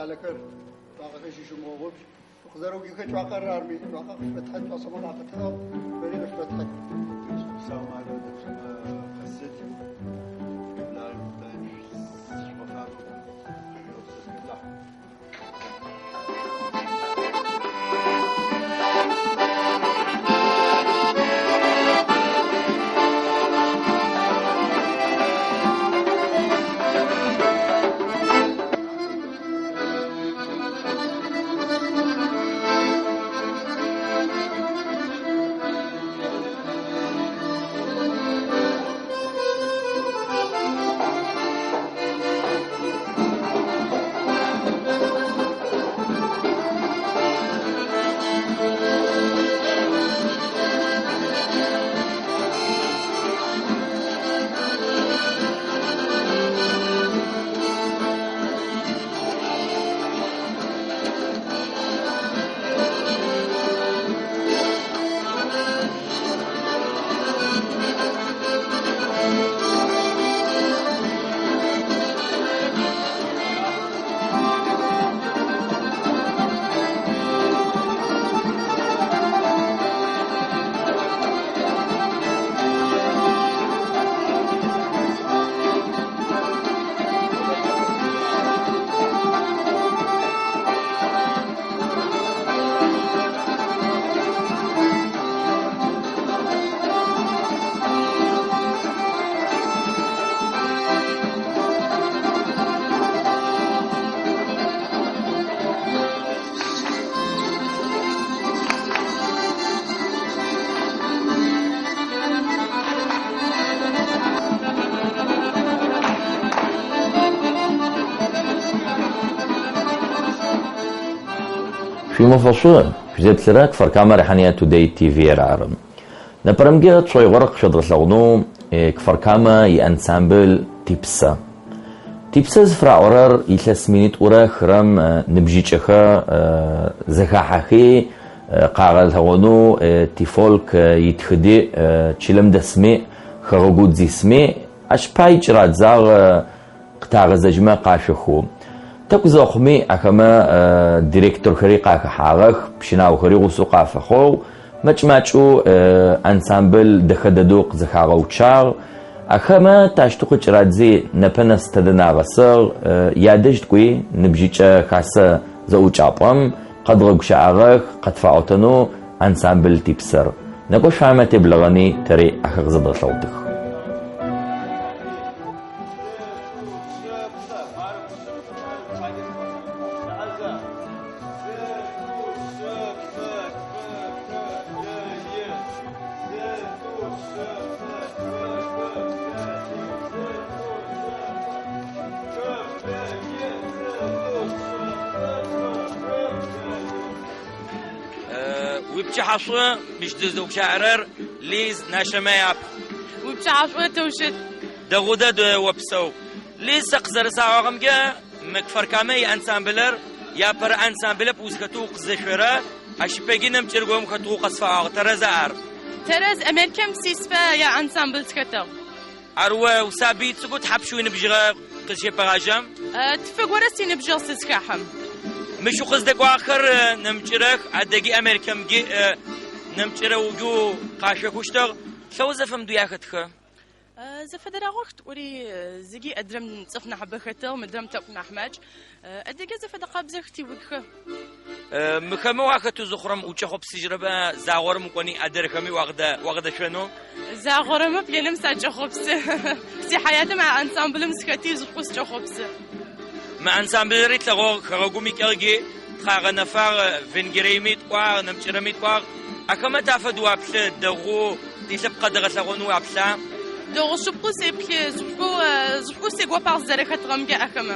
Тикӏалэхэр, шъуакъэхэр зыщышъумыгъэгъупш. Шъукъызэрэуджыхэ цуакъэр арми, цуакъэ къышъуфэтхьын, пшъашъэмэ къафэтхьыгъ, шъори къышъуфэтхьын. Шъуимэфэшӏу шъузеплъырэ Кфар-Камэ Рихьания Тудей ТВ-р ары. Непэрэмкӏэ тшӏоигъор къышъодгъэлъэгъунэу Кфар-Камэ иансамбль Типсэ. Типсэ зыфыраӏорэр илъэс минитӏурэ хырэм ныбжьыкӏэхэр зэхахьэхи къагъэлъэгъонэу тифолк итхыди чылэм дэсми, хэгъэгу дисми ащ пай кӏырадзагъ къытагъэзэжьмэ къашъохэу. Тэкӏу зэхъуми ахэмэ директорхэри къахэхьагъэх, пщынаохэри гъусэу къафэхъугъ. Мэкӏ-макӏэу ансамбль дэхэ дэдэу къызэхагъэуцуагъ. Ахэмэ тащтэу къыкӏырадзи непэ нэс тэдэ нагъэсыгъ. Ядэжь ткӏуи ныбжьыкӏэ хасэ зэӏукӏапӏэм къэдгъэгущыӏагъэх, къэтфаӏотэнэу ансамбль Типсэр. Некӏо шъуамэ теблэгъэни тэри ахэр къызэдгъэлъэгъутых. Уипчыхьашӏу мыщ дыздэупчӏыхьэрэр Лиз Нашэмэ япхъу. Уипчыхьашӏу тэу щыт. Дэгъу дэд опсэу. Лиз, сэ къызэрэсаӏуагъэмкӏэ, мы Кфар-Камэ иансамблэр иапэрэ ансамблэп узхэтэу укъызэшъорэ, ащ ыпэкӏи нэмыкӏ горэм хэтыгъэу къэсфаӏуагъ. Тэрэза ар? Тэрэз, Америкэм сисфэ яансамбль сыхэтыгъ. Ар о усабый цӏыкӏу тхьапш уиныбжьыгъэ къызщепэгъажьэм? Тфы горэ синыбжьыгъ сызхахьэм. Мыщ укъыздэкӏуагъэхэр нэмыкӏырех, адэги Америкэмги нэмыкӏырэ угу къашъохущтыгъ. Лъэу зэфэмыдэу яхэтхэ. Зэфэдэрагъох тӏури, зыги адрэм цӏыф нахьыбэ хэтыгъ, мыдрэм тӏэкӏу нахь макӏ. Адыгэ зэфэдэ къабзэх тиудхэр. Мыхэмэ уахэтэу зыхъурэм укӏэхъопсыжьырэба загъорэм укӏони адрэхэми уакъыдэшъонэу? Загъорэмэ пленым сакӏэхъопсы. Си хьаятым а ансамблым сыхэти зышӏу сыкӏэхъопсы. Мы ансамблэри тлъэгъугъ хэгъэгум икӏыгъи, тыкъагъэнэфагъ, Венгриеми ткӏуагъ, нэмыкӏырэми ткӏуагъ. Ахэмэ тафэд уаплъы, дэгъоу, тилъэпкъ къэдгъэлъэгъонэу уаплъа? Дэгъу шъыпкъэу сеплъы, зышӏу сигопагъ сызэрэхэтыгъэмкӏэ ахэмэ.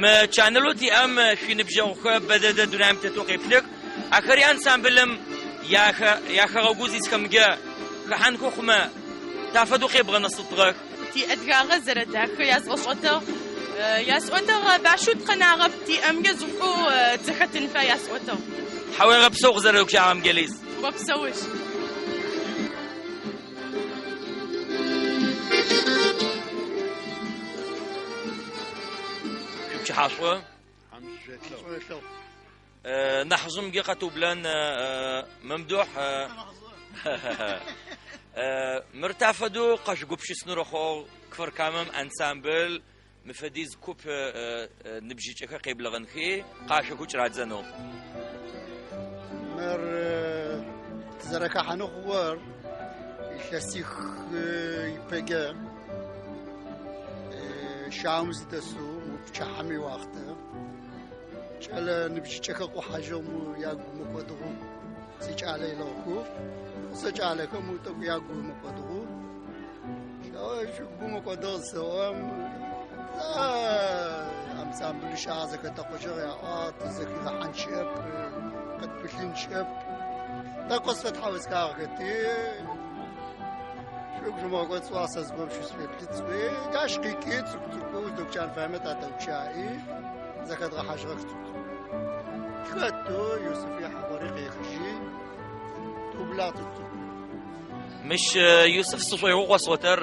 Мы чаналэу тиӏэм шъуиныбджэгъухэр бэ дэдэ дунаим тетэу къеплъых. Ахэри ансамблым яхэгъэгу зисхэмкӏэ хэхьанхэу хъумэ, тафэдэу къебгъэнэсытыгъэх. Тиадыгагъэ зэрэдахэ язгъэшӏэтыгъ. Ясӏотыгъ бащэу тыкъэнагъэп, тиӏэмкӏэ зышӏу тызэхэтын фай ясӏотыгъ. Тхьауегъэпсэу къызэрэугущыӏагъэмкӏэ, Лиз. Опсэущ. Шъуипчыхьашӏу. Шӏу елъэгъу. Нахьыжъымкӏэ къэтыублэн, Мамдухь. Мыр тафэдэу къэжъугупшысынэу рэхъугъ Кфар-Камэм ансамбль мы фэдиз куп ныбжьыкӏэхэр къеблэгъэнхи къашъохэу кӏырадзэнэу. Мыр тызэрэхахьанэу хъугъэр илъэсих ипэкӏэ щагум сыдэсэу пчыхьэм иуахътэ кӏэлэ ныбжьыкӏэхэр къохьажьыгъ ягу мыкӏодыгъэу сикӏалэ илэгъухэу сэ кӏалэхэм тӏэкӏу ягу мыкӏодыгъэу шъугу мыкӏодыгъ зысэӏом ансамбль щагъэ зэхэтэкъожьыгъ яӏуагъ тызэхигъэхьан щыӏэп къытпылъын щыӏэп тӏэкӏу къысфэтхьаусхагъэхэти шъугу шъумыгъэкӏод сӏуагъ сэ зыгорэм шъусфеплъыт сӏуи ащ къикӏи цӏыкӏу цӏыкӏоу докчан фаемэ татэупщаӏи зэхэдгъэхьажьыгъэх цӏыкӏу цӏыкӏу тхэтэу Юсыфи Хьагъори къехыжьи тыублагъ цӏыкӏу цӏыкӏу. Мыщ Юсыф сшӏоигъоу къосӏотэр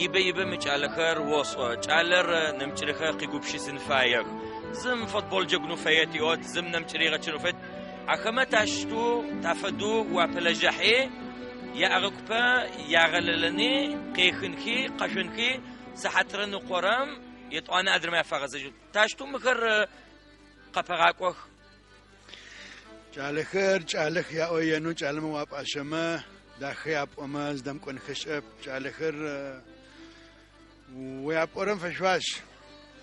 ибэ ибэ мы кӏалэхэр ошӏэ. Кӏалэр нэмыкӏырэхэр къигупшысын фаех. Зым футбол джэгунэу фэет иӏот, зым нэмыкӏ ригъэчъынэу фэет. Ахэмэ тащтэу тафэдэу уапэлэжьахьи, яӏэгъэкупэ ягъэлэлэни, къехынхи, къэшъонхи сыхьатрэ ныкъорэм етӏуанэ адрэмэ яфагъэзэжьы. Тащтэу мыхэр къэпэгъакӏох. Кӏалэхэр кӏалэх яӏо енэу кӏалэмэ уапӏащэмэ, дахэ япӏомэ зыдэмыкӏонхэ щыӏэп. Кӏалэхэр уяпӏорэм фэшъуаш.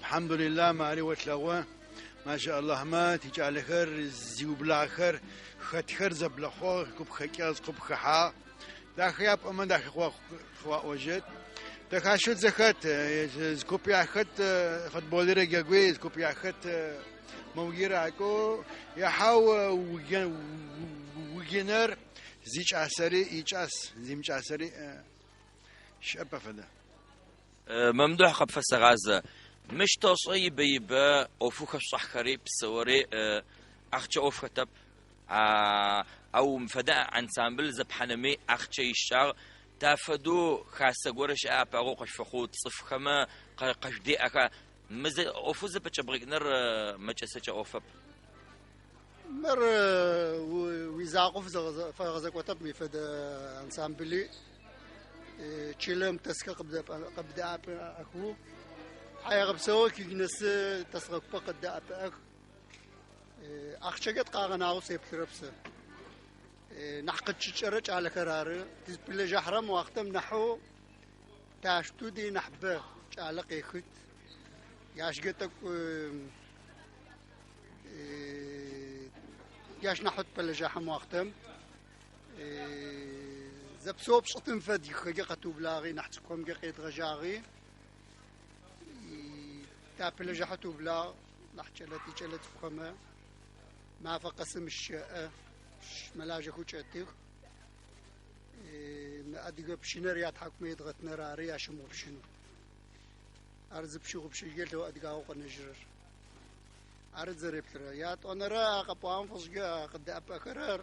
Алхьамдулилла, мари олъэгъу. Маша Аллахьмэ тикӏалэхэр зиублагъэхэр хэтхэр зэблэхъугъ, куп хэкӏыгъ, куп хэхьагъ. Дахэ япӏомэ дахэ къыуаӏожьыт. Дэхащэу зэхэт, зы куп яхэт футболыр джэгуи, зы куп яхэт моугир акӏоу, яхьау угенэр зикӏасэри икӏас, зимыкӏасэри щыӏэп афэдэ. Мамдухь къыпфэсэгъазэ. Мыщ тэшӏэ ибэ-ибэ ӏофэу хэшъушӏахьхэри псэури ахъчэ ӏоф хэтэп. Ау мыфэдэ ансамбль зэпхьаными ахъчэ ищыкӏагъ. Тафэдэу хасэ горэ щыӏэ ӏэпыӏэгъу къышъуфэхъоу цӏыфхэмэ къэшъудеӏэха? Мы ӏофэу зэпэкӏэбгъэкӏыныр мэкӏэ-сэкӏэ ӏофэп. Мыр уизакъоу фэгъэзэкӏотэп мы фэдэ ансамбли чылэм тэсхэр къыбдэӏэпыӏэхэу хьаегъэпсэу кигнэсы тэсгъэкупэ къыддэӏэпыӏэх. Ахъчэкӏэ тыкъагъэнагъэу сеплъырэп сэ. Нахь къытщыкӏэрэ кӏалэхэр ары. Тызпылэжьахьырэм уахътэм нахьэу ташту ди нахьыбэ кӏалэ къехыт. Яшгэ тӏэкӏу яш нахьэу тыпэлэжьахьэм уахътэм зэпсэу пшӏытым фэд ихэкӏэ къэтыублагъи нахь цӏыкӏухэмкӏэ къедгъэжьагъи тапэлэжьахьэ тыублагъ нахь кӏэлэ тикӏэлэ цӏыкӏухэмэ мафэ къэсым щэӏэ мэлажьэхэу кӏэтых. Адыгэ пщынэр ятхьакӏумэ едгъэтынэр ары ящымыгъупшынэу. Ар зыпщыгъупшыжьыгъэ лъэу адыгагъэу къэнэжьырэр. Ары зэреплъырэр. Ятӏонэрэ къэпӏуагъэм фэшӏкӏэ къыдэӏэпӏэхэрэр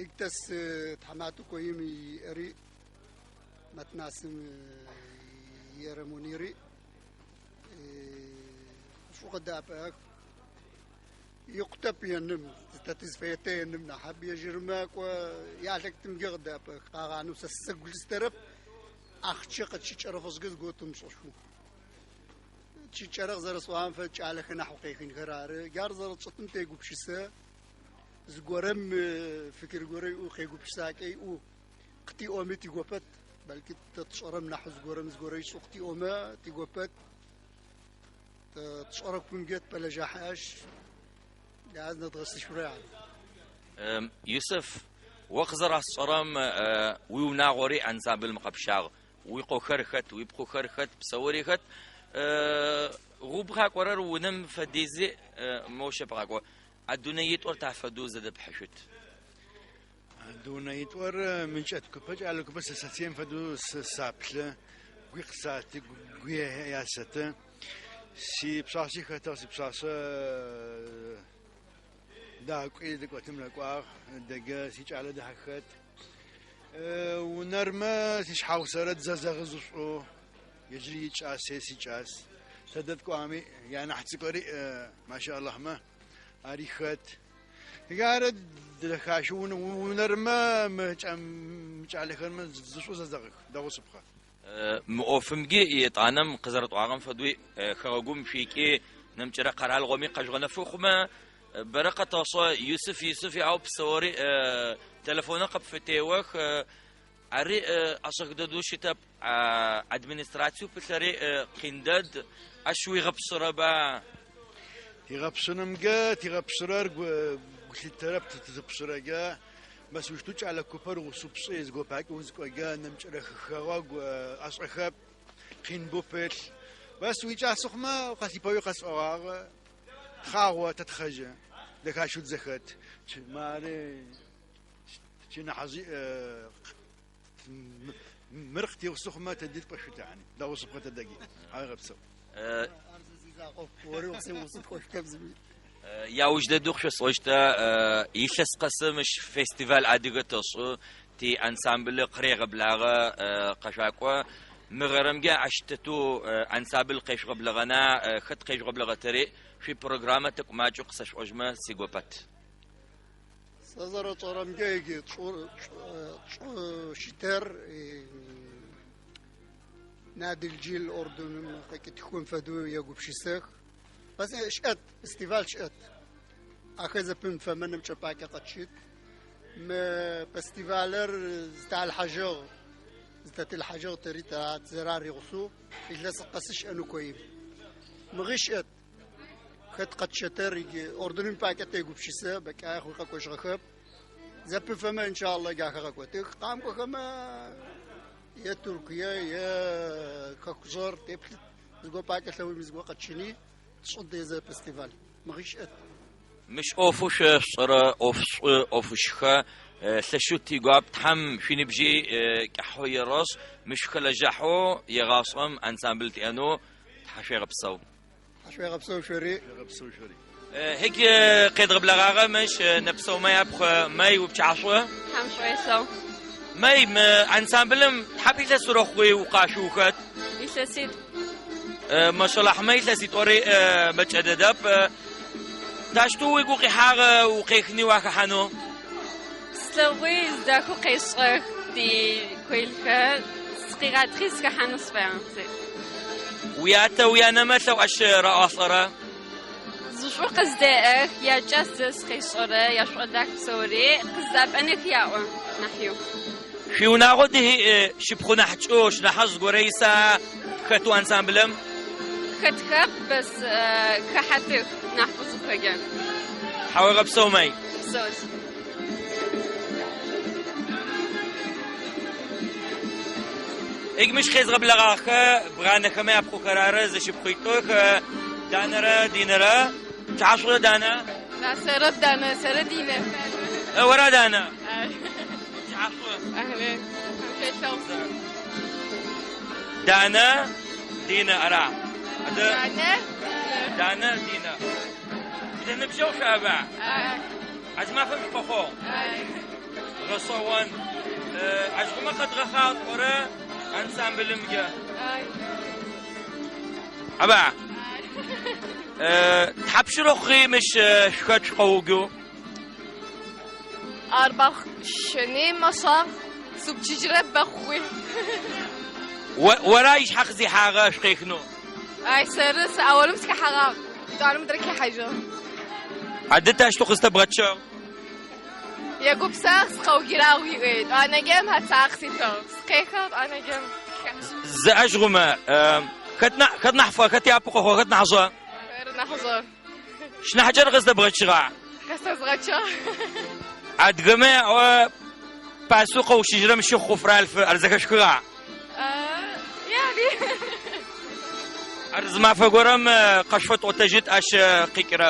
Игтэс тхьаматэу коим иӏэри Матнасым иерэ Мунири шӏу къыдэӏэпӏэх. Икъутэп еным, тэ тызфэетэ еным нахьыб ежьырмэ кӏо ялъэкӏтымкӏэ къыдэӏэпӏэх. Къагъанэу сэ сыгу лъыстэрэп ахъчэ къытщыкӏэрэ фэшӏкӏэ зыготым шӏышъу. Тщыкӏэрэ къызэрэсӏуагъэм фэд кӏалэхэр нахь укъехынхэр ары. Джар зэрэтшӏытым тегупшысэ. Зыгорэм фикр горэ иӏэу къегупшысакӏэ иӏэу къытиӏоми тигопэт. Бэлки тэ тшӏэрэм нахь зыгорэм зыгорэ ишӏэу къытиӏомэ тигопэт. Тшӏэрэ кумкӏэ тыпэлэжьахьащ. Яз нэдгъэсышъурэ ары. Юсыф, о къызэрасшӏэрэм уиунагъори ансамблым къэпщагъ. Уикъохэр хэт, уипхъухэр хэт, псэури хэт. Гъуб къакӏорэр унэм фэдизи моу щэп къакӏо. А дунэитӏур тафэдэу зэдэпхьышъут. Дунэитӏур мыкӏэт купэ кӏалэ купэ сэ сэцыем фэдэу саплъы, гуи къысаты, гуи ясэты. Сипшъашъи хэтыгъ, сипшъашъэ дакӏуи дэкӏотым рэкӏуагъ, дэгэ сикӏалэ дахьэхэт. Унэрмэ сишъхьэгъусэрэ дзэзэгъызышӏоу, ежьыри икӏас, сэ сикӏас. Тэдэ тыкӏуагъэми, янахь цӏыкӏури, маша Аллахьмэ, ари хэт. Ары дэхащэу унэрмэ мы кӏалэхэрмэ зышӏу зэзэгъых, дэгъу шъыпкъэ. Мы ӏофымкӏи етӏанэм къызэрэтӏуагъэм фэдэуи хэгъэгум шъуикӏи нэмыкӏырэ къэралыгъоми къэжъугъэнэфы хъумэ, бэрэ къэтэшӏэ Юсыф, Юсыф яӏэу псэури телефоныр къыпфытеох. Ари ӏэшӏэх дэдэу щытэп, администрациеу пылъэри къин дэд, ащ уигъэпшъырэба? Тигъэпшъынымкӏэ тигъэпшъырэр гулъытэрэп тызыпшъырэкӏэ. Бэс ущтэу кӏэлэ купэр гъусэу пшӏы зыгопакӏэ узыкӏокӏэ нэмыкӏырэ хэгъэгу ӏэшӏэхэп, къин бэу пылъ. Бэс уикӏасэ хъумэ къэсипэуи къэсӏогъагъ, тхъагъо тэ тхъэжьы, дэхащэу тызэхэт. Мары Тинахьыжъи мыр къытигъусэ хъумэ тэди тыкӏошъут яни. Дэгъу шъыпкъэ тэдэги. Тхьауегъэпсэу. Ар зэ зизакъоп, ори укъысимыгъусэу тыкӏошъутэп зыми. Яуж дэдэу къышъосӏощта, илъэс къэсы мыщ фестиваль адыгэ тэшӏы, ти ансамблэ къырегъэблагъэ къэшъуакӏо. Мыгъэрэмкӏэ ащ тетэу ансамбль къешъугъэблэгъэна, хэт къежъугъэблэгъэтэри, шъуипрограммэ тӏэкӏу макӏэу къысэшъуӏожьмэ сигопэт. Сэ зэрэчӏэрэмкӏэ иджы щытэр Надылджил орденым къыкӏытхым фэдэу егупшысэх. Бэс щыӏэт, фестиваль щыӏэт. Ахэр зэпымыфэмэ нэмыкӏ пакӏэ къэтщыт. Мы фестивалыр зыталъхьажьыгъ, зытэтылъхьажьыгъ тэри зэрар игъусэу илъэс къэсы щыӏэнэу коим. Мыгъи щыӏэт. Хэт къэтщэтэр иджы орденым пакӏэ тегупшысэ, бэкӏае хъуи къэкӏожьыгъэхэп. Зэпыфэмэ, иншалла, джахэр къэкӏотых. Къамыкӏохэмэ, е Туркие, е хэкужъэр теплъыт. Зыго пакӏэ лъэуим зыго къэтщыни, тшӏын тезэ фестиваль. Мыгъи щыӏэт. Мыщ ӏофэу шъо шъушӏэрэ ӏоф шӏу, ӏофышхэ. Лъэшэу тигуап, Тхьэм шъуиныбжьи кӏыхьэу ерэшӏ. Мыщ шъухэлэжьахьэу егъашӏэм ансамбль тиӏэнэу Тхьашъуегъэпсэу. Тхьашъуегъэпсэу шъори. Тхьашъуегъэпсэу шъори. Хьик къедгъэблэгъагъэ мыщ Нэпсэумэ япхъу Мэй упчӏашӏо. Тхьэм шӏу елъэгъу. Мэй, мы ансамблым тхьап илъэс урэхъуи укъашъоу ухэт? Илъэситӏу. Машалахьмэ илъэситӏори мэкӏэ дэдэп. Тащтэу уигу къихьагъ укъехыни уахэхьанэу? Слъэгъуи дахэу къешӏэх ди койлхэр, сыкъигъатхъи сыхэхьанэу сыфэягъ. Уятэ уянэмэ лъэу ащ раӏуалӏэрэ? Зышӏу къыздеӏэх, якӏас зэ сыкъешӏэрэ, яшӏодах псэури, къыздапӏэных яӏо нахьыю. Шъуиунагъо дыхи шыпхъу нахьыкӏэу, шынахьыжъ зыгорэ иса хэтэу ансамблэм? Хэтхэп, бэс хэхьатых нахь узыпэкӏэ. Тхьауегъэпсэу, Мэй. Псэус. Ик мыщ къезгъэблэгъагъэхэ Бгъанэхэмэ япхъухэр ары, зэшыпхъуитӏух, Данэрэ Динэрэ. Пчыхьашӏурэ Данэ? Сэрэп Данэ, сэрэ Динэ. Ора Данэ? Пчыхьашӏу. Данэ, Динэ, ара? Данэ, Данэ, Динэ. Зэныбджэгъу шъуӏэба? А зы мафэм шъукъэхъугъ. Гъэшӏэгъон. Ащ хъумэ къэдгъэхъагъ тӏорэ ансамблымкӏэ. Аба? Тхьапшырэ хъуи мыщ шъухэт шъукъэугу? Арбах щэни мэшӏагъ, сыгу бэхъуи. Ора ишъхьэ къызихьагъэ шъукъехынэу? Ай, сэры, сэ аолым сыхэхьэгъагъ. Етӏанэ мыдрэ кехьажьыгъ. Адэ тащтэу къызтэбгъэчъыгъ? Егупсагъ, сыкъэугирагъ уиӏуи. Етӏанэкӏэ хьацагъ ситыгъ. Сыкъехыгъ, етӏанэкӏэ Зы ӏэжьгъумэ, хэт нахь, хэт нахь фэ, хэт япэу къэхъугъ, хэт нахьыжъа? Сэры нахьыжъыр. Шынахьыкӏэр къызтэбгъэчъыгъа? Къэсэзгъэчъыгъ. Адыгэмэ яӏо пасэу къэущыжьырэм щыхъу хъуфралъфы, ар зэхэшъухыгъа? Яри. Ар зы мафэ горэм къэшъуфэтӏотэжьыт ащ къикӏырэ.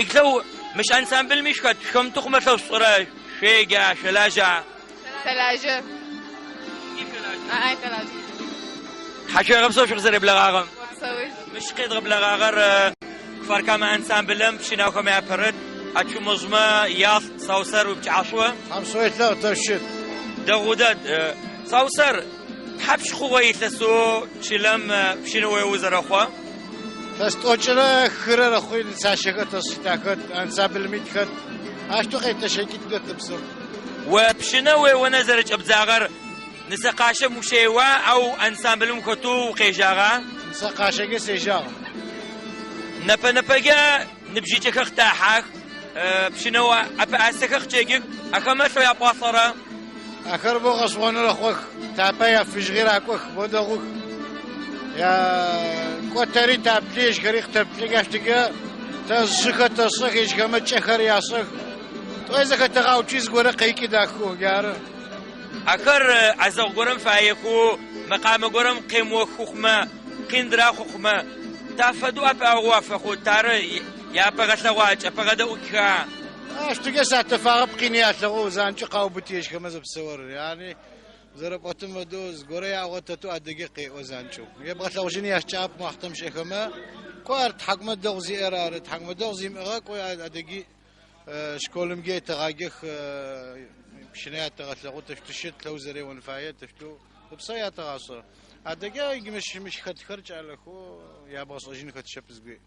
Иклэу мыщ ансамблми шъухэт, шъухэмыты хъумэ лъэу шъушӏырэ, шъуеджа, шъолажьа? Сэлажьэ. Ай, сэлажьэ. Тхьашъуегъэпсэу шъукъызэреблэгъагъэм. Опсэуж. Мыщ къедгъэблэгъагъэр Кфар-Камэ ансамблым пщынаохэм япэрыт Ацумыжъмэ ялӏ Саусэр упкӏашъо. Тхьам шӏу елъэгъу, тэ щыт. Дэгъу дэд. Саусэр. Тхьапш хъугъэ илъэсэу чылэм пщынэ уео зэрэхъугъэ? Илъэс тӏокӏырэ хырэ рэхъуи нысащэхэр тэшӏи тахэт, ансамблми тхэт. Ащтэу къетэщэкӏи тыдэ тыпсэу. О пщынэ уеонэ зэрэкӏэбдзагъэр нысэ къащэм ущеуа, ау ансамблым ухэтэу укъежьагъа? Нысэ къащэкӏэ сежьагъ. Нэпэ-нэпэкӏэ ныбжьыкӏэхэр къытахьэх, пщынэо ӏэпэӏасэхэр къыкӏэкӏых, ахэмэ лъэу япӏуалӏэрэ? Ахэр бо гъэшӏэгъоныр рэхъух, тапэ яфыжьыгъи ракӏох, бо дэгъух. Я кӏо тэри таплъы, ежьхэри къытэплъых, ащтыкӏэ тэ жъыхэр тэшӏэх, ежьхэмэ кӏэхэр яшӏэх. Тӏои зэхэтэгъауцуи зыгорэ къекӏы дахэу, джары. Ахэр ӏэзэгъу горэм фаехэу, мэкъамэ горэм къемыохы хъумэ, къин дырахъу хъумэ, тафэдэу ӏэпыӏэгъу афэхъу, тары япэгъэлъэгъуа, кӏэпэгъэдэӏукӏха? Ащтыкӏэ сатэфагъэп къини алъэгъоу, занкӏэу къаубыты ежьхэмэ зэпсэур. Яни зэрэпӏотым фэдэу зыгорэ ягъотэтэу адыгэ къеӏо занкӏэу. Ебгъэлъэгъужьын ящыкӏагъэп мы уахътэм щыӏэхэмэ. Кӏо ар тхьакӏумэ дэгъу зиӏэр ары, тхьакӏумэ дэгъу зимыӏэгъэ кӏо адыги школымкӏэ етэгъаджэх, пщынэ ятэгъэлъэгъу, тэшъуту щыт, лъэу зэреон фае, тэшъуту ыпсэ ятэгъашӏэ. Адыгэ мыщ мыщ хэтхэр кӏалэхэу ябгъэшӏэжьын хэтщэп зыгуи.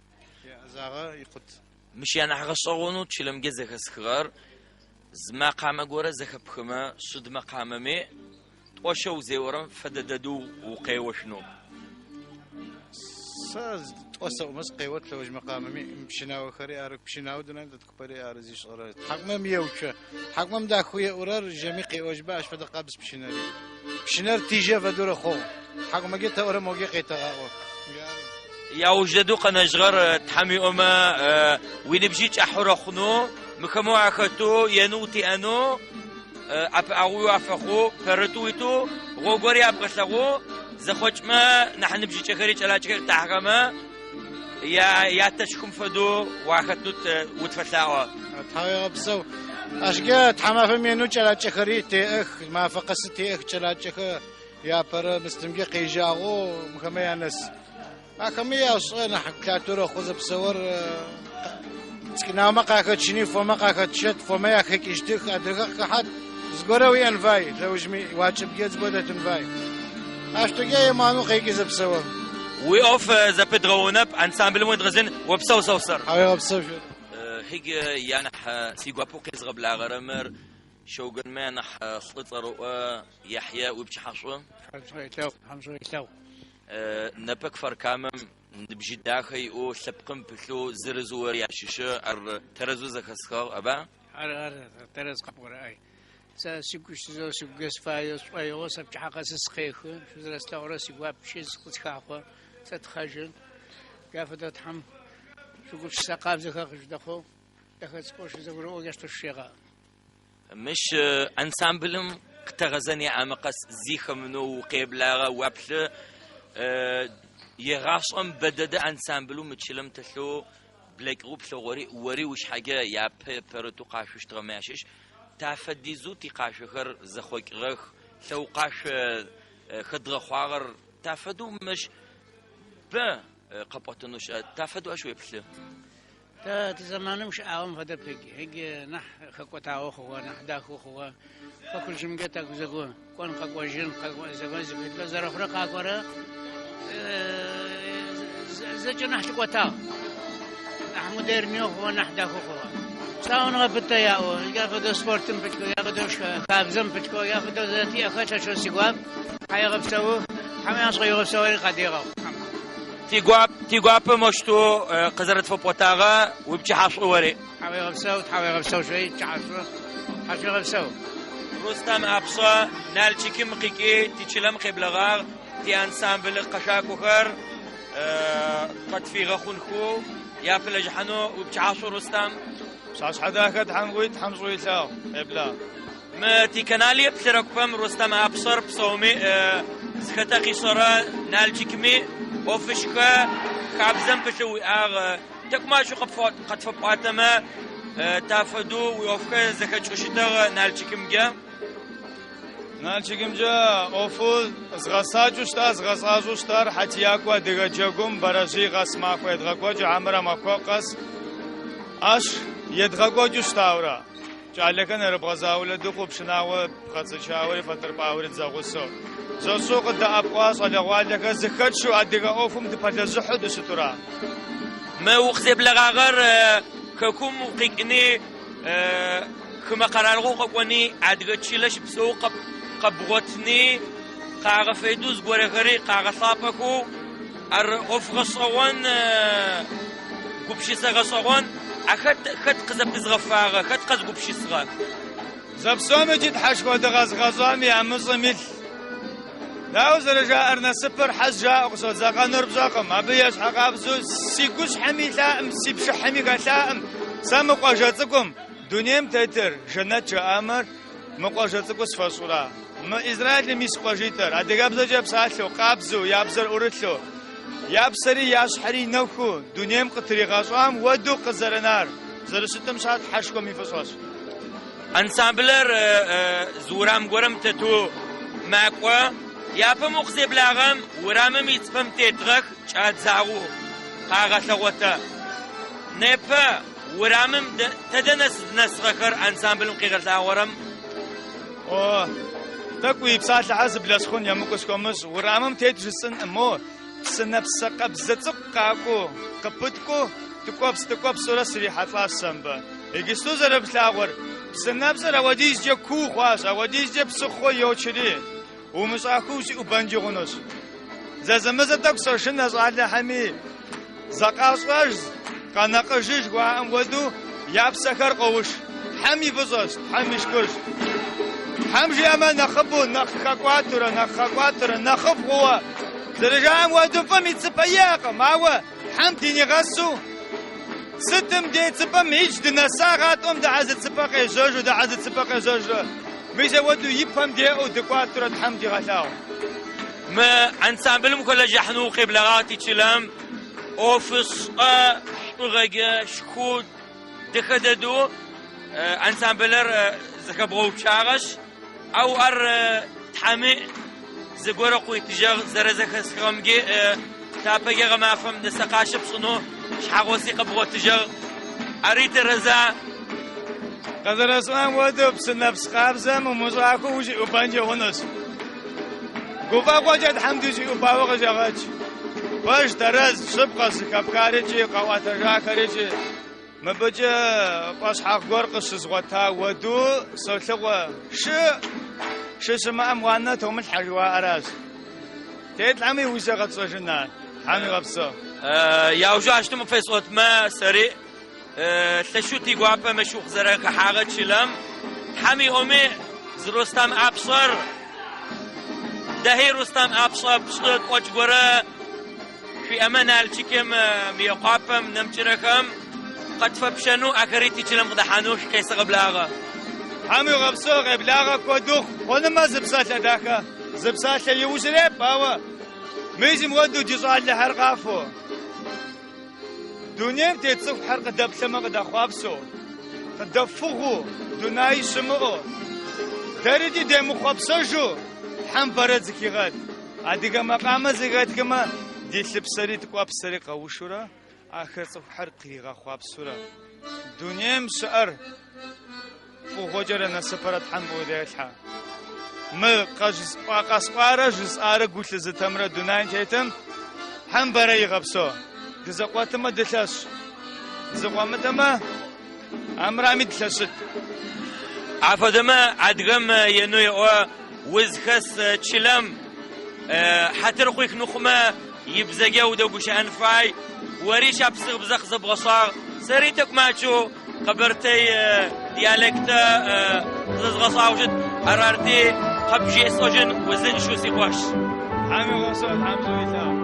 Яӏэзагъэ икъут. Мыщ анахь гъэшӏэгъонэу чылэмкӏэ зэхэсхыгъэр зы мэкъамэ горэ зэхэпхымэ, шъыд мэкъамэми, тӏо-щэ узеорэм фэдэ дэдэу укъеошъунэу. Сэ тӏо сэӏомэ сыкъеот лъэуж мэкъамэми, пщынаохэри ары, пщынао дунаим дэткупэри ары зишӏэрэр. Тхьакӏумэм еуцо. Тхьакӏумэм дахэу еӏурэр жэми къеӏожьба, ащ фэдэ къабз пщынэри. Пщынэр тижэ фэдэу рэхъугъ. Тхьакӏумэкӏэ тэӏорэ могэ къетэгъаӏо. Яуж дэдэу къэнэжьыгъэр Тхьэм иӏомэ, уиныбжьи кӏахьэу рэхъунэу, мыхэмэ уахэтэу, енэу утеӏэнэу, ӏэпыӏэгъуи уафэхъоу, пэрытэу уитэу, гъогори ябгъэлъэгъоу, зэхъокӏмэ, нахь ныбжьыкӏэхэри кӏэлакӏэхэри къытахьэхэмэ, ятэшхом фэдэу уахэтынэу утфэлъаӏо. Тхьауегъэпсэу. Ащкӏэ тхьамафэм енэу кӏэлакӏэхэри теӏэх, мафэ къэсы теӏэх кӏэлакӏэхэр япэрэ мыстымкӏэ къежьагъэу мыхэмэ янэс. Ахэмэ яшӏэ нахь клатэу рэхъу зэпсэур цӏыкӏунамэ къахэчыни, фомэ къахэтщэт, фомэ яхэкӏыщтых, адыгэ къыхэхьат, зыгорэ уиӏэн фай, лъэужми уакӏыбкӏэ зыгорэ дэтын фай. Ащтыкӏэ еманэу къекӏы зэпсэур. Уиӏоф зэпыдгъэунэп, ансамблым уедгъэзын, опсэу, Саусэр. Тхьауегъэпсэу, Федор. Хьиг янахь сигуапэу къезгъэблагъэрэмэр Шэуджэнмэ янахь лӏы цӏэрыӏо Яхья уипчыхьашӏу. Тхьэм шӏу елъэгъу, Тхьэм шӏу елъэгъу. Непэ Кфар-Камэм ныбжьы дахэ иӏэу, лъэпкъым пылъэу зырызэу ори ащыщы, ар тэрэзэу зэхэсхыгъ, аба? Ары, ары, тэрэз къэпӏорэ ӏай. Сэ сыгу щызэу, сыгукӏэ сыфаеу, сшӏоигъоу сэ пчыхьэ къэсы сыкъехы, шъузэрэслъэгъурэр сигуап, пщыз къысхахъо, сэ тхъэжьы. Джа фэдэу Тхьэм шъугупшысэ къабзэхэр къыжъудэхъоу, дэхэ цӏыкӏоу шъузэгурыӏоу джащтэу шъущегъаӏ. Мыщ ансамблым къытэгъэзэн яӏэмэ къэс зи хэмынэу укъеблагъэ, уаплъы. Егъашӏэм бэ дэдэ ансамблэу мы чылэм тэлъэу блэкӏыгъэу плъэгъори, ори ушъхьэкӏэ япэ пэрытэу къашъощтыгъэмэ ащыщ. Тафэдизэу тикъашъохэр зэхъокӏыгъэх, лъэу къашъо хэдгъэхъуагъэр тафэдэу мыщ бэ къэпӏотэнэу щыӏэ. Тафэдэу ащ уеплъы. Тэ тизэманым щыӏагъэм фэдэп иджы. Иджы нахь хэкӏотагъэу хъугъэ, нахь дахэу хъугъэ. Хэкужъымкӏэ тӏэкӏу зэгу кӏон къэкӏожьын, зэгон зыхэлъ зэрэхъурэ къакӏорэ зэкӏэ нахь лъыкӏотагъ. Нахь модернэу хъугъэ, нахь дахэу хъугъэ. Псауныгъэ пытэ яӏэу, джа фэдэу спортым пылъхэу, джа фэдэу хабзэм пылъхэу, джа фэдэу зэтиӏэхэр лъэшэу сигуап. Тхьаегъэпсэух, Тхьэм яшӏоигъо къадегъэхъу. Тигуап, тигуапэ моущтэу къызэрэтфэпӏотагъэ уипчыхьашӏу ори. Тхьауегъэпсэу, тхьауегъэпсэу шъуи, пчыхьашӏу, тхьашъуегъэпсэу. Рустам Апшъэ Налчикым къикӏи тичылэм къеблэгъагъ, тиансамбль къэшъуакӏохэр къэтфигъэхъунхэу япэлэжьыхьанэу уипчыхьашӏу, Рустам. Пчыхьэшъхьэ дахэ Тхьэм къыуит, Тхьэм шӏу илъэгъу, къеблагъ. Мы тиканал еплъырэ купэм Рустам Апшъэр псэуми зыхэтэ къишӏэрэ Налчикми ӏофышхэ хабзэм пылъэу уиӏагъ. Тӏэкӏу макӏэу къэтфэпӏуатэмэ, тафэдэу уиӏофхэр зэхэкӏэу щытыгъ Налчикымкӏэ. Налчикымкӏэ ӏофэу згъэсакӏэу щыта, згъэцӏажъэу щытар хьатиякӏо адыгэ джэгум бэрэжъый къэс махуэ едгъэкӏуэкӏ, хьамырэ махуэ къэс ащ едгъэкӏуэкӏыу щытаура. Кӏалэхэр нэрыбгъэ заулэ дыхъуу, пшынауэ, пхъэцэчауэри, фэтӏырпӏауэри дызэгъусэу. Зэщӏу къыддэӏэпыкъуа щӏалэгъуалэхэр зыхэтшу адыгэ ӏуэхум дыпэлэжьыхьу дыщытура. Мы укъызеблэгъагъэр хэкум укъикӏыни, хымэ къэралыгъо укъэкӏони, адыгэ чылэ щыпсэу къэбгъотыни, къагъэфедэу зыгорэхэри къагъэлъапӏэхэу, ар ӏоф гъэшӏэгъон, гупшысэ гъэшӏэгъон. А хэт хэт къызэпызгъэфагъэ, хэт къэзгупшысыгъэ? Зэпсом икӏи Тхьэшхуэ дыкъэзыгъэщӏам и ӏэмыщӏэм илъ. Дауэ зэрыжаӏэр, насыпыр хьэщ жаӏэу къыщодзэкъэнур пщӏэкъым. Абы ещхьэкъабзэу си гущхьэми илъаӏым, си пшыхьми хэлъаӏым. Сэ мы къуажэ цӏыкӏум дунейм тетыр жэнэт жаӏамэр мы къуажэ цӏыкӏуу сфӏэщӏура. Мы Израилым ис къуажитӏыр адыгэбзэкӏэ псалъэу, къабзэу, я бзэр ӏурылъу, я псэри я щхьэри нэхуу дунейм къытригъэщӏам уэду къызэрынар зэрыщытым щхьа Тхьэшхуэм и фӏыщӏэщ. Ансамблэр зы урам гуэрэм тету макӏуэ. Япэм укъызеблагъэм урамым и цыпэм тетыгъэх кӏадзагъэу къагъэлъэгъуэтэ. Непэ урамым тэдэ нэсыгъэхэр ансамблым къигъэлъагъорэм? О, тӏэкӏу уи псалъэхэр зыблэсхъун емыкӏу схуэмыщӏ. Урамым тет жысӏэнкъым, мо псынэпсэ къабзэ цӏыкӏу къакӏуэу, къыпыткӏуу, ткӏуэпс-ткӏуэпсурэ срихьэлӏащ сэ мыбы. Иджысту зэрыплъагъур, псынэпсыр ауэдизкӏэ куу хъуащ, ауэдизкӏэ псыхъуэ йочри, умыщӏахэу ущиӏубэнкӏи хъунущ. Зэзэмызэ тӏэкӏу сошынэ щӏалэхэми, закъащӏэж, къэнэкъыжыж жыхуаӏэм хуэдэу я псэхэр къоуш. Тхьэм и фӏыщӏэщ, Тхьэм и шыкурщ. Тхьэм жиӏэмэ, нэхъыбэу, нэхъ хэкӏуатурэ, нэхъ хэкӏуатурэ, нэхъыфӏ хъууэ. Зэрыжаӏэм хуэдэу фӏым и цыпэ иӏэкъым, ауэ Тхьэм динигъэсу сытым дей цыпэм икӏ дынэса гъатӏэм дыхьэ зы цыпэ къежьэжу, дыхьэ зы цыпэ къежьэжрэ. Мис апхуэдэу и пэм деӏэу дыкӏуатурэ Тхьэм дигъэлъагъу. Мы ансамблым хэлэжьыхьыну къеблэгъагъ тичылэм ӏофышӏэ шӏугъэкӏэ шху дэхэ дэдэу ансамблыр зэхэбгъэуцуагъэшъ, ау ар Тхьэми зыгорэ къыуитыжьыгъ, зэрэзэхэсхыгъэмкӏи тапэкӏэ гъэмафэм нысэкъащэ пшӏынэу шъхьэгъуси къэбгъотыжьыгъ. Ари тэрэза? Къызэрэсӏуам хуэдэу, псынэпс къабзэм умыщӏахэу ущиӏубэнкӏи хъунущ. Гуфӏэгъуэкӏэ Тхьэм дыщиӏубауэ къыщӏегъэкӏ. Пэж, тэрэз, щыпкъэ зыхэпхарикӏи, къэӏуэтэжахэрикӏи. Мыбыкӏэ пӏэщхьагъ гуэр къыщызгъуэта уэду солъыхъуэ. Шы, шы щымыӏэм уанэ томылъхьэ жыхуаӏэращ. Тетлъхьэми усэ къэтщӏэжын ар. Тхьэм игъэпсэу. Яужу ащтым къыфесӏотмэ, сэри лъэшэу тигуапэ мыщ укъызэрэхэхьагъэ чылэм. Тхьэм иӏоми, зы Рустам ӏапшъэр, дэхьи Рустам ӏапшъэ пшӏы тӏокӏ горэ шъуиӏэмэ Налчыкым, Мыекъуапэм, нэмыкӏырэхэм къэтфэпщэнэу ахэри тичылэм къыдэхьанэу шъукъесэгъэблагъэ. Тхьэм уигъэпсэу, къеблагъэ куэду хъунымэ зы псалъэ дахэ, зы псалъэ иужьреп, ауэ мис мыхуэдэу ди щӏалэхэр къафэу. Дунейм тет цӏыхухэр къыдэплъэмэ къыдэхъуапсэу, къыдэфыгъуэу, дунай щымыӏэу, дэрикӏи демыхъуэпсэжу Тхьэм бэрэ зыхигъэт. Адыгэ макъамэ зэхэтхэмэ, ди лъыпсэри ткӏуэпсэри къэушурэ, ахэр цӏыхухэр къригъэхъуапсэурэ. Дунейм щыӏэр фӏыгъуэкӏэрэ насыпэрэ Тхьэм къыуделъхьэ. Мы къэсӏуарэ жысӏарэ гу лъызытэмрэ дунейм тетым Тхьэм бэрэ игъэпсэу. Дызэкъуэтымэ дылъэщ, дызэкъуэмытэмэ амырами дылъэщыт. Афэдэмэ адыгэм енэу еӏо узхэс чылэм хьатыр къуихынэу хъумэ ибзэкӏэ удэгущыӏэн фай. Ори шапсыгъыбзэ къызэбгъэшӏагъ, сэри тӏэкӏу макӏэу къэбэртэй диалектэ къызэзгъэшӏагъэу щыт. Арарти къэбжесӏожьын узыншэу си къуэш. Тхьэм игъэпсэу, Тхьэм фӏыуэ илъагъу.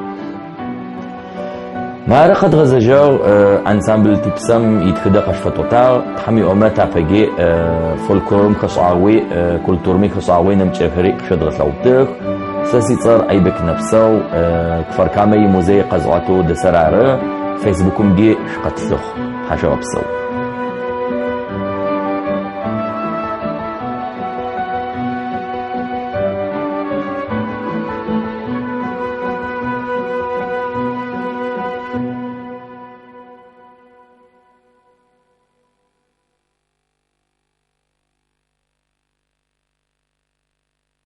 Мары къэдгъэзэжьыгъ ансамбль Типсэм итхыдэ къэшъуфэтӏотагъ. Тхьэм иӏомэ тапэги фольклорым хэшӏагъуи, культурми хэшӏагъуи нэмыкӏэхэри къышъодгъэлъэгъутых. Сэ сицӏэр Айбек Нэпсэу, Кфар-Камэ имузей къэзыгъуатэу дэсэр ары. Фейсбукымги шъукъэтлъыхъу. Тхьашъуегъэпсэу.